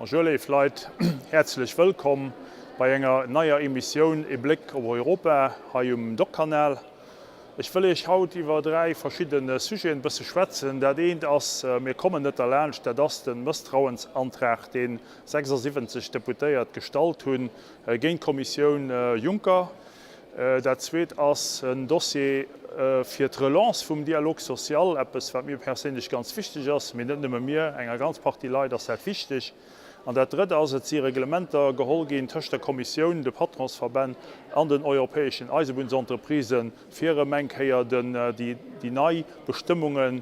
Bonjour léif Leit, häerzlech wëllkomm bei enger neier Emissioun E Bléck op Europa hei um Doc-Kanal. Ech wëll Iech haut iwwer 3 verschidde Sujeten e bësse schwätzen. Dat eent ass, mir kommen net derlaanscht, dat ass de Mësstrauensantrag, dee 76 Deputéiert gestallt hu géint d'Kommissioun Juncker. Dat zweet ass en Dossier fir d'Relance vum Dialogue social, eppes wat mir perséinlech ganz wichteg ass, mee net nëmme mir, enger ganz Partie Leit ass dat wichteg. An dat drëtt ass, et si Reglementer geholl ginn tëscht der Kommissioun, de Patronsverbänn an den europäeschen Eisebunnsentreprisë fir erëm eng Kéier déi nei Bestëmmungen,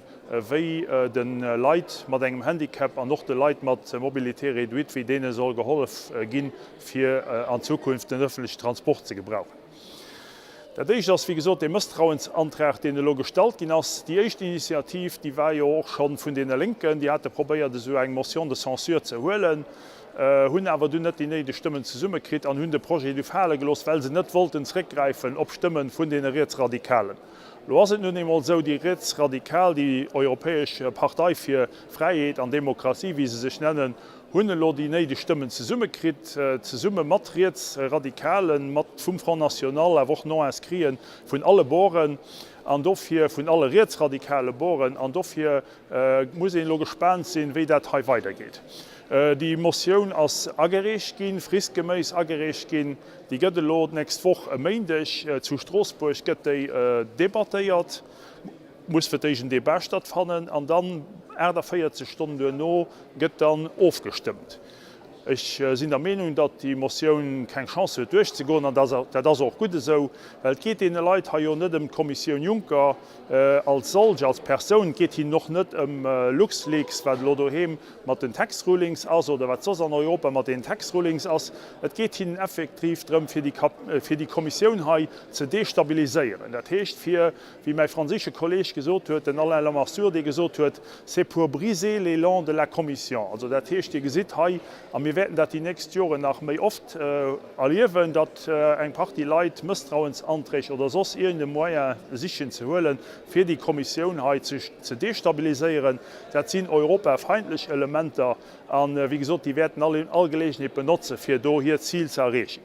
wéi de Leit mat engem Handicap an och de Leit mat Mobilité réduite, wéi deene soll gehollef ginn, fir an Zukunft den öffentlichen Transport ze gebrauchen. Dat Éischt ass, wéi gesot, dee Mësstrauensantrag, deen elo gestallt ginn ass. Déi éischt Initiativ, déi war jo och scho vun deene Lénken. Déi hate probéiert, esou eng Motion de censure ze huelen, hunn awer dunn net déi néideg Stëmmen zesummekritt an hunn de Projet du fale gelooss, well se net wollten zréckgräifen op Stëmme vun deene Rietsradikalen. Elo ass et nun eemol esou, déi Rietsradikal, déi Europäesch Partei fir Fräiheet an Demokratie, wéi se sech nennen, hunn elo déi néideg Stëmmen zesummekritt, zesumme mat Rietsradikalen, mat vum Front National, awer och Non-inscriten vun alle Boren, an dofir vun alle rietsradikale Boren, an dofir muss een elo gespaant sinn, wéi dat hei weidergeet. Déi Motioun ass agereecht ginn, fristgeméiss agereecht ginn. Déi gëtt elo d'nächst Woch e Méindeg zu Stroossbuerg gëtt déi debattéiert. Muss fir d'éischt en Debat stattfannen an dann 48 Stonnen duerno gëtt dann ofgestëmmt. Ech sinn der Meenung, datt déi Motioun keng Chance huet duerchzegoen an dat ass och gutt esou, well et geet deene Leit hei jo net ëm d'Kommissioun Juncker als solch, als Persoun. Et geet hinnen och net ëm LuxLeaks, wat elo doheem mat den Tax Rulings ass oder wat soss an Europa mat deenen Tax Rulings ass. Et geet hinnen effektiv drëm, fir déi Kommissioun hei ze destabiliséieren, dat heescht fir wéi mäi franséische Kolleeg gesot huet, den Alain Lamassoure, dee gesot huet, C'est pour briser l'élan de la Commission. Also dat heescht, Dir gesitt hei, a mir wäerten dat déi nächst Joren nach méi oft erliewen, datt eng Partie Leit Mësstrauensanträg oder soss iergend e Moyen sichen ze huelen, fir déi Kommissioun hei ze destabiliséieren. Dat sinn europafeindlech Elementer a wéi gesot, déi wäerten all Geleegenheet benotzen, fir do hiert Zil ze erreechen.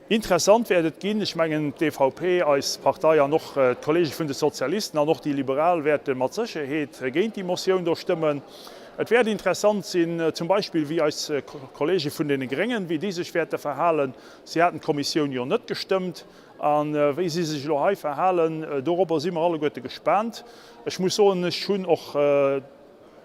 Interessant wäert et ginn. Ech mengen, d'EVP, eis Partei, an och d'Kollege vun de Sozialisten an och déi Liberal wäerte mat Sécherheet géint déi Motioun do stëmmen. Et wäert interessant sinn, zum Beispill wéi eis Kollege vun deene Gréngen, wéi déi sech wäerte verhalen. Si haten d'Kommissioun jo net gestëmmt. A wéi si sech elo hei verhalen, dorobber si mer alleguerte gespaant. Ech muss soen, ech hunn och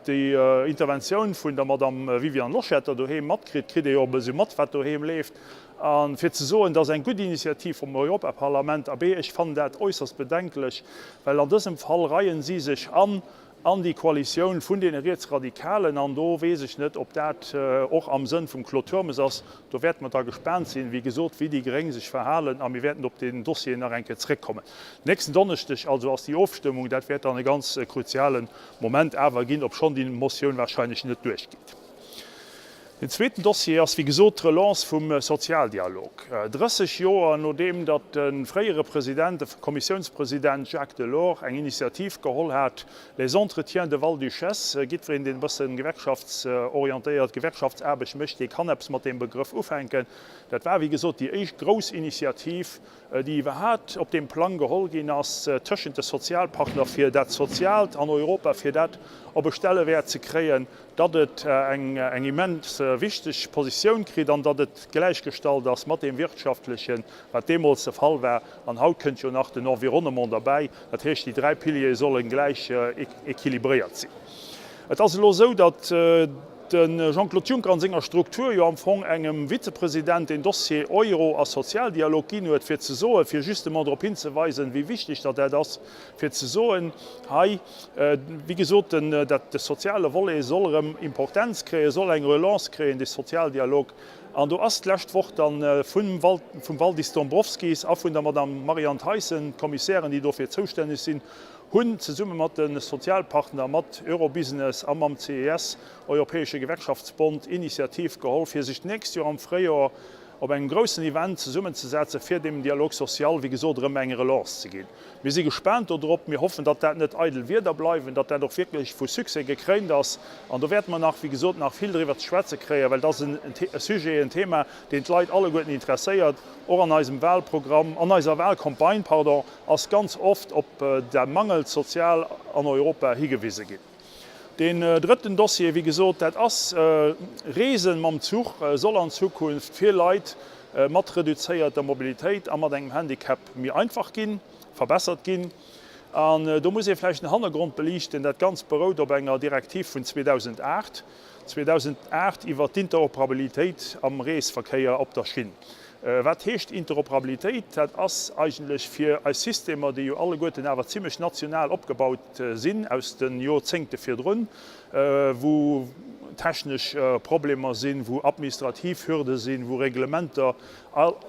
déi Interventioun vun der Madame Viviane Loschetter doheem matkritt, kritt ee jo e bësse mat, wat doheem leeft. A fir ze soen, dat ass eng gutt Initiativ vum Europaparlament, abee, ech fannen dat äusserst bedenklech, well an dësem Fall reien si sech an an déi Koalitioun vun deene Rietsradikalen. An do weess ech net, ob dat och am Sënn vum Claude Turmes ass. Do wäerte mer da gespaant sinn, wéi gesot, wéi déi Gréng sech verhalen, a mir wäerten op deen Dossier nach eng Kéier zréckkommen. Nächsten Donneschdeg also ass déi Ofstëmmung. Dat wäert dann e ganz kruziale Moment awer ginn, obschonn déi Motioun wahrscheinlech net duerchgeet. Den zweeten Dossier ass, wéi gesot, d'Relance vum Sozialdialog. 30 Joer nodeem datt de fréiere President, de Kommissiounspresident Jacques Delors eng Initiativ geholl hat, Les entretiens de Val-Duchesse, jiddwereen, deen e bësse gewerkschaftsorientéiert Gewerkschaftsaarbecht mécht, dee kann eppes mat deem Begrëff ufänken, dat war, wéi gesot, déi éischt grouss Initiativ, déi iwwerhat op deem Plang geholl ginn ass tëschent de Sozialpartner, fir dat Soziaalt an Europa, fir dat op e Stellewäert ze kréien, datt et eng immens wichteg Positioun kritt an datt et gläichgestallt ass mat deem Wirtschaftlechen, wat deemools de Fall war. An haut kënnt jo nach den Environnement derbäi. Dat heescht, déi dräi Piliere solle gläich équilibréiert sinn. Et ass elo esou, datt de Jean-Claude Juncker an senger Struktur jo am Fong engem Vizepresident deen Dossier Euro a Sozialdialog ginn huet, fir ze soen, fir justement drop hinzeweisen, wéi wichteg datt dat ass, fir ze soen, hei, wéi gesot, den, dat, de soziale Volet soll erëm Importenz kréien, soll eng Relance kréien, dee Sozialdialog. An do ass d'lescht Woch dann vum vum Valdis Dombrovskis a vun der Madame Marianne Thyssen, d'Kommissären, déi dofir zoustänneg sinn, hunn zesumme mat de Sozialpartner, mat Eurobusiness a mam CES, Europäesche Gewerkschaftsbond, Initiativ geholl, fir sech d'nächst Joer am Fréijoer. op engem groussen Event zesummenzesetzen, fir deem Dialogue social, wéi gesot, erëm eng Relance ze ginn. Mir si gespaant dodrop. Mir hoffen, datt dat net eidel Wierder bleiwen, datt dat och wierklech vu Succès gekréint ass. An do wäerte mer nach, wéi gesot, nach vill driwwer ze schwätze kréien, well dat ass e Sujet, en Thema, deen d'Leit alleguerten interesséiert. Och an eisem Wahlprogramm, an eiser Wahlcampagne, pardon, ass ganz oft op de Mangel sozial an Europa higewise ginn. Deen drëtten Dossier, wéi gesot, dat ass Reesen mam Zuch soll an Zukunft fir Leit mat reduzéierter Mobilitéit a mat engem Handicap méi einfach ginn, verbessert ginn. An do muss ee vläicht den Hannergrond beliichten, Dat Ganzt berout op enger Direktiv vun 2008, 2008 iwwert d'Interoperabilitéit am Reesverkéier op der Schinn. Wat heescht Interoperabilitéit? Dat ass eigentlech fir eis Systemer, déi jo alleguerten awer zimlech national opgebaut sinn aus de Jorzéngte virdrun, wou technesch Problemer sinn, wou administrativ Hürde sinn, wou Reglementer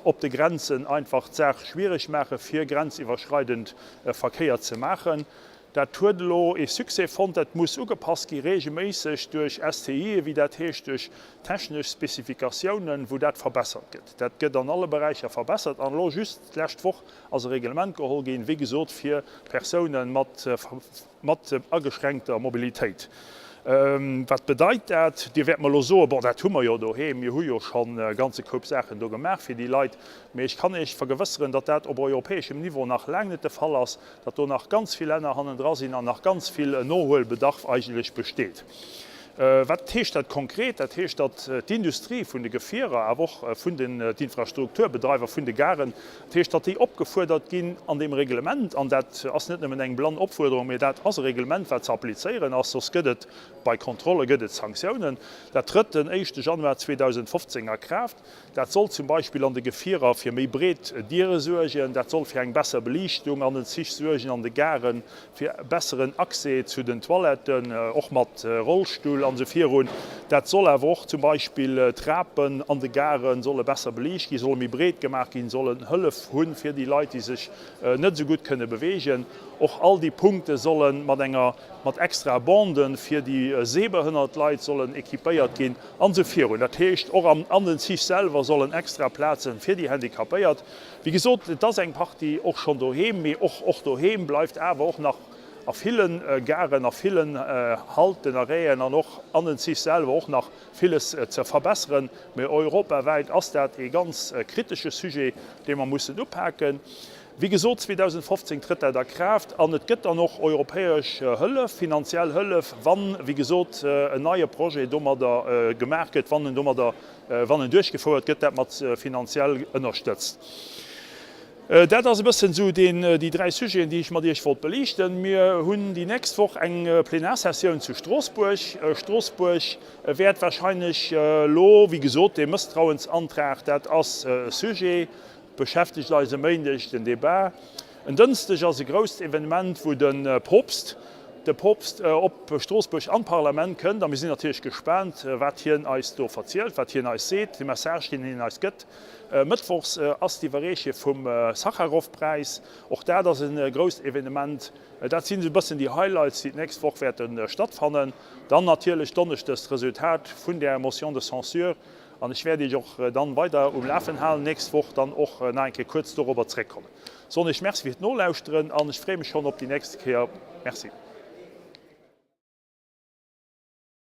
op de Grenzen einfach d'Saach schwierig maache fir grenziwwerschreidend Verkéier ze maachen. Dat huet elo ee Succès fonnt. Dat muss ugepasst gi reegelméisseg duerch STIe wéi dat heescht, duerch technesch Spezifikatiounen, wou dat verbessert gëtt. Dat gëtt an alle Beräicher verbessert. An elo just d'lescht Woch ass e Reglement geholl ginn, wéi gesot, fir Persoune mat mat ageschränkter Mobilitéit. Wat bedeit dat? Dir wäert mer elo soen, Bon, dat hu mer jo doheem, mir hu jo schonn e ganze Koup Saachen do gemaach fir déi Leit. Mee ech kann Iech vergewësseren, datt dat op europäeschem Niveau nach laang net de Fall ass, datt do nach ganz vill Länner hannendra sinn an nach ganz vill Nohuelbedarf eigentlech besteet. Wat heescht dat konkret? Dat heescht, datt d'Industrie vun de Gefierer, awer och vun den d'Infrastrukturbedreiwer vun de Garen, dat heescht, datt déi opgefuerdert ginn an deem Reglement, an dat ass net nëmmen eng blann Opfuerderung, mee dat ass e Reglement, wat ze applizéieren ass, soss gëtt et bei Kontrolle gëtt et Sanktiounen. Dat trëtt den éischte Januar 2015 a Kraaft. Dat soll zum Beispill an de Gefierer fir méi breet Diere suergen, dat soll fir eng besser Beliichtung an den Zich suergen, an de Garen fir besseren Accès zu den Toiletten, och mat Rollstull an esou virun. Dat soll awer och zum Beispill d'Trapen an de Gare solle besser beliicht ginn, solle méi breet gemaach ginn, sollen Hëllef hu fir déi Leit, déi sech net esou gutt kënne beweegen. Och all déi Punkte solle mat enger mat extra Banden fir déi sehbehënnert Leit sollen équipéiert ginn. An esou virun. Dat heescht, och an den Zich selwer sollen extra Plaze fir déi Handicapéiert. Wéi gesot, et ass eng Partie och schonn doheem, mee och och doheem bleift awer och nach a ville Garen, a villen Halten, Arrêten an och an den Zich selwer och nach villes ze verbesseren. Mee europawäit ass dat ee ganz kritesche Sujet, dee mer mussen upaken. Wéi gesot, 2015 trëtt dat a Kraaft an et gëtt dann och europäesch Hëllef, finanziell Hëllef, wann, wéi gesot, en neie Projet domadder gemaach gëtt, wann en domadder, wann en duerchgefouert gëtt, dat mat finanziell ënnerstëtzt. Dat ass e bëssen esou deen, déi dräi Sujeten, déi ech mat Iech wollt beliichten. Mir hunn déi nächst Woch eng Plenarsessioun zu Stroossbuerg. Stroossbuerg wäert wahrscheinlech elo, wéi gesot, dee Mësstrauensantrag, dat ass e Sujet, Beschäftegt eis e Méindeg den Debat. En Dënschdeg ass e grousst Evenement, wou de Poopst de Poopst op Stroossbuerg an d'Parlament kënnt. A mir sinn natierlech gespaant, wat hien eis do verzielt, wat hien eis seet, de Message, deen hien eis gëtt. Mëttwochs ass d'Iwwerreeche vum Sacharow-Präis. Och dat ass e grousst Evenement. Dat sinn esou e bëssen déi Highlights, déi d'nächst Woch wäerte stattfannen. Dann natierlech donneschdes d'Resultat vun där Motion de censure. An ech wäert Iech och dann weider um Lafen halen, nächst Woch dann och nach eng Kéier kuerz dorobber zréckkommen. Soen Iech Merci fir d'Nolauschteren an ech freeë mech schonn op déi nächste Kéier. Merci.